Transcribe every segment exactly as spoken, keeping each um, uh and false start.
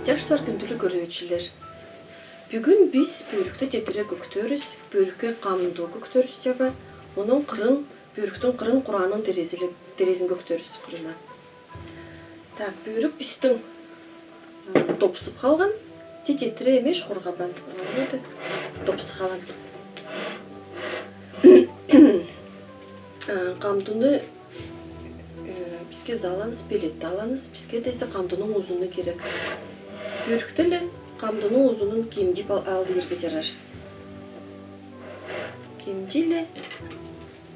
Чаштар, күндүлү көрүүчүлер. Бүгүн бис бөрктү тетире көгтөрбөс, бөркке камду көгтөрбөс чаба, онон кырын, бөрктүн кырын кураанын терезиле-, терезин көгтөрбөс кырына. Так, бөрк бистин, м, топсуп халган, тетире эмеш, хоргабан. Аны да топсуп халган. А, камдуну, э, биске заланыс, пелетте аланыс, биске десе камдуну узуну кирек. Бөрктеле камдуну узунун кемдип ал-, алды ирге жарар. Кемдиле,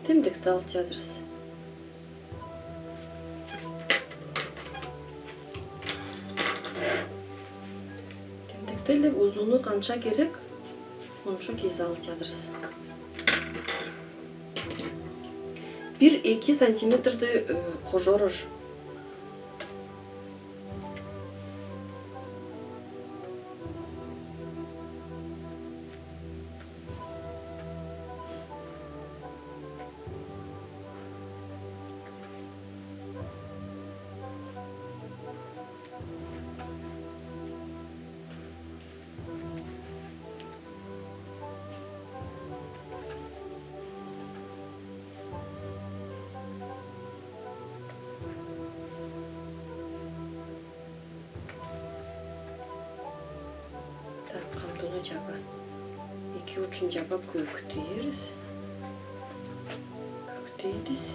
темдекти алтадырс. Темдектеле узуну канша кирек, онша кези алтадырс. Бир-эки сантиметрди, э, кожорор. Так, камдуну чаба. Эки учун чаба көгтээрис. Көгтейдис.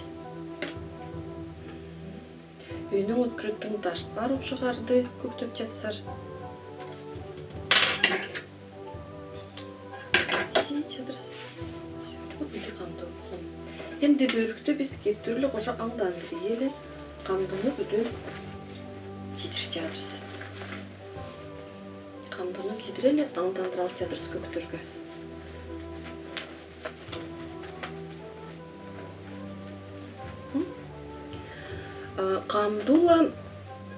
Үйнүн открыттың ташт бар учугарды көгтеп чатсар. Чадрыс. Вот мындай камду. Эм де бөрктү бис кептүрлү кожо аңдандырып, камдуну бүдүн кидирчадрыс. Камдуну кидиреле, аңдандыралчадрыс көгтөрге. А, камдула,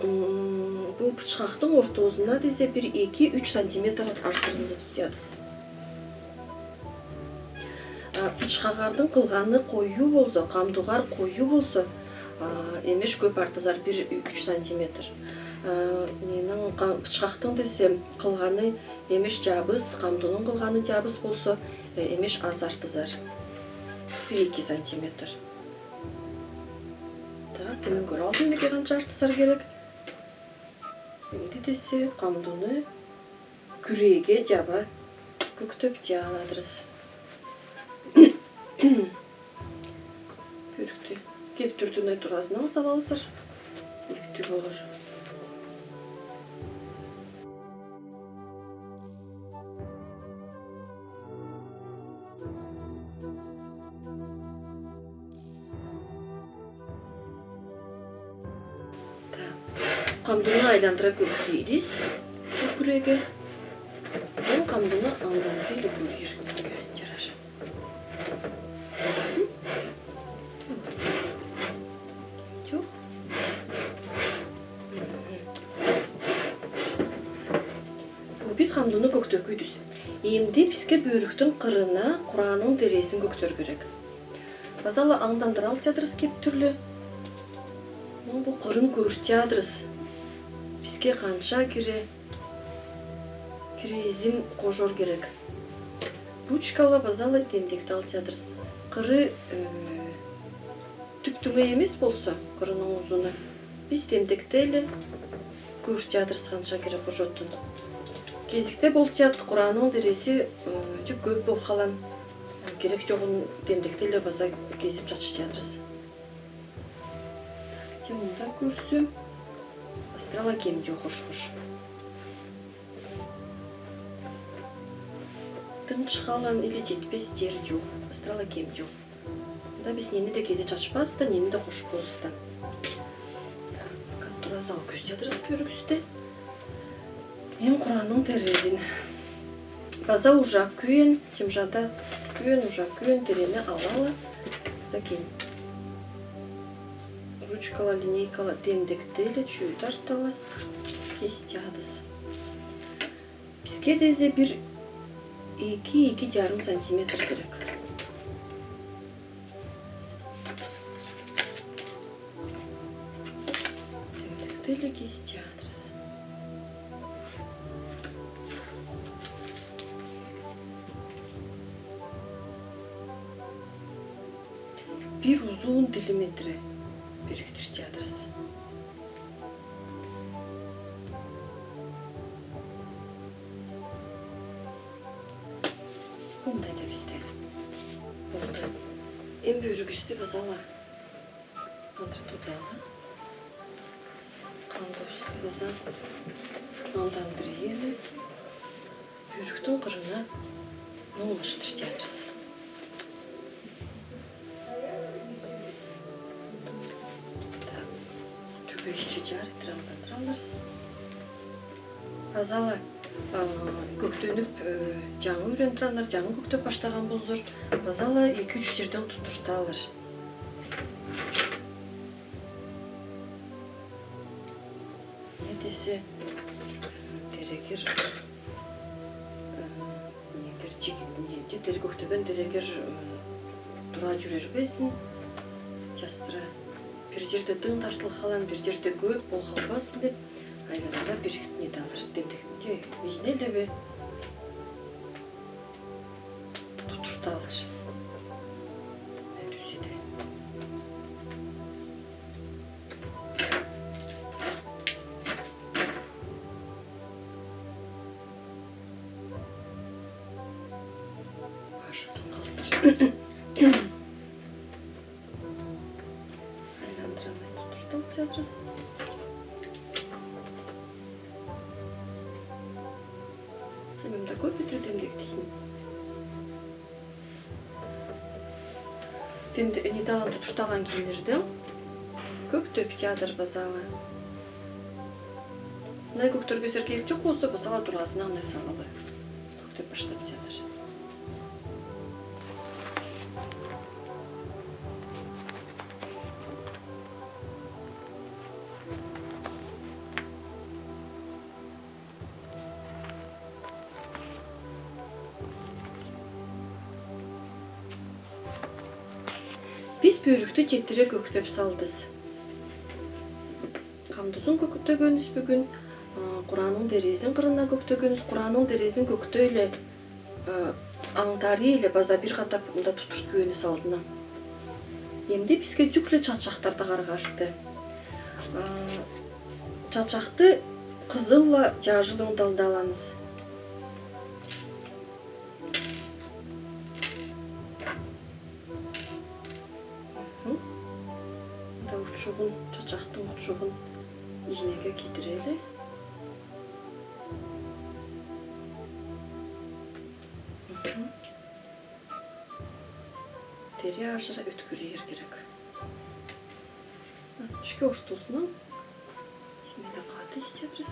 м, бу бычхактың ортозуна десе бир эки-үч сантиметр артыргызып тутчадыс. А, бычхагардың кылганы кою болза, камдугар кою болза, а, эмеш көп артызар, бир-үч сантиметр. А, ненің ка-, бычхактың десе кылганы эмеш чабыс, камдуның кылганы чабыс болза, э, эмеш аз артызар. Бир-эки сантиметр. Так, темен көр алдым, меге канша артызар кирек. Энди десе камдуну күреге чаба көгтеп чадрыс. Бөрктү кептүрдүнү туразына салалсар, иптү болар. Так. Камдуну айландыра көгтейдис. Бу күреге. Ол камдуну аңдандырып, бу ерге жарар. Чох. Бу бис камдуну көгтеп куйдус. Энди биске бөрктүн кырына курааның терезин көгтер кирек. Паза ла аңдандыралчадрыс кептүрлү. Ну, бу кырын көрчадрыс. Биске канша кире, кирезин кожор кирек. Ручкала паза ла темдекти алчадрыс. Кыры, э, түп-түңе эмес болза, кырының узуну, бис темдектеле көрчадрыс, канша кире кожотун. Кезикте болчад, курааның терези, э, чүк көп бол халан, кирек-чогун темдектеле паза кезип чаччадрыс. Те мында көрсе, астра ла кемдюк хош-хош. Тынч халан или четпес тер дюк, астра ла кемдюк. Да бис нени де кезе чачпас та, нени де кошпас та. Контура зал кӧзядрыс бөрктү. Эм курааның терезин. Паза ужак күүен, чымжада күүен, ужак күүен терени алала. Закинь. Ручкала, линейкала темдектеле чү тартала. Кестядыс. Биске дезе бир эки, эки жарым сантиметр кирек. Темдектеле кестядрыс. Зуун тилиметр бөрктер чатырас. Мындай да бисте болду. Эм бөргүстү база ла. Мындай тутаала. Кандыбысты база. Андан бир эли. Бөрктүн кырына нулаштыр чатырас. Так. Тюбе ичи чарыттыр, андан транларыс. База ла, а, кёктениб, э, жаңа үйрен траннар, жаңа кёктеб баштаган болзур. База ла эки-үч ерден тутырталар. Не десе, дерегер, э, негер чиг-, неде дер-, кёктеген дерегер, э, тура чүрербезин, частыра. Бир ерде тың тартыл халан, бир ерде көөп бол халбасын деп, айланара бир-эки не да алар. Демдек, не, изенелер бе? Тутырталар. Тюзеде. Ашасын калтыр. Айландыра алмай тутыртып чатырас. Мында көөп битирдим деп дейин. Тимди, не да алан тутырталан кийинирди. Кёктеп чатыр база ла. Мынай кёктерге сергееп чок болса, база ла туразына мынай салалы. Кёктеп баштап чатыр. Биз бөркти четтире кёктеп салдыс. Кандузун кёктегенбиз бюгюн, а, кураның дерезин кырына кёктегенбиз, кураның дерезин кёктейле, а, аңтарийле база бир катап мында тутырт күүнү салдынам. Эмди биске чүгле чачактар да каргаарыкты. А, чачакты кызылла чаажыл оңдалдалаңыз. Мгм. Мында учугун, чачактың учугун изенеге кийдирели. Мгм. Тери ажыра өткерер керек. Ишке ортосуна. Шимеде каты истебиз.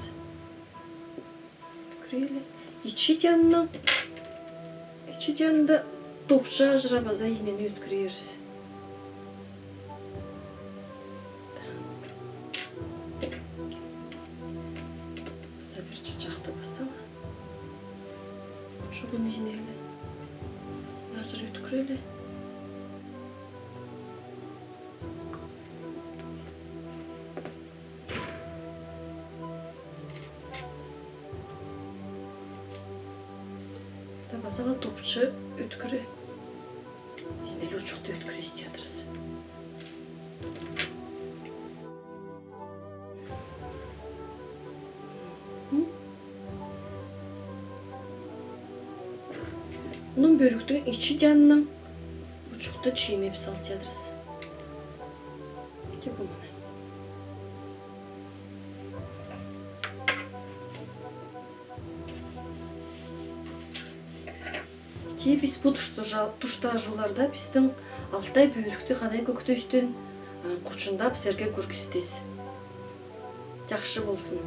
Өткерели. Ичи чанына. Ичи чанында топча ажыра база изенене өткерербиз. База бир чачакты база ла. Учугун изенели. Ажыра өткерели. Та база ла топча өткере. Изенели учукты өткере истеядырыз. Мгм. Муну бөрктің ичи чанына учукты чиимеп салтаядырыз. Тек муну. Тек биз бу туштажа-, туштажууларда бистің Алтай бөркти кадай кёктейтүн, а, кучундап силерге кёргистибиз. Чахсы болсын.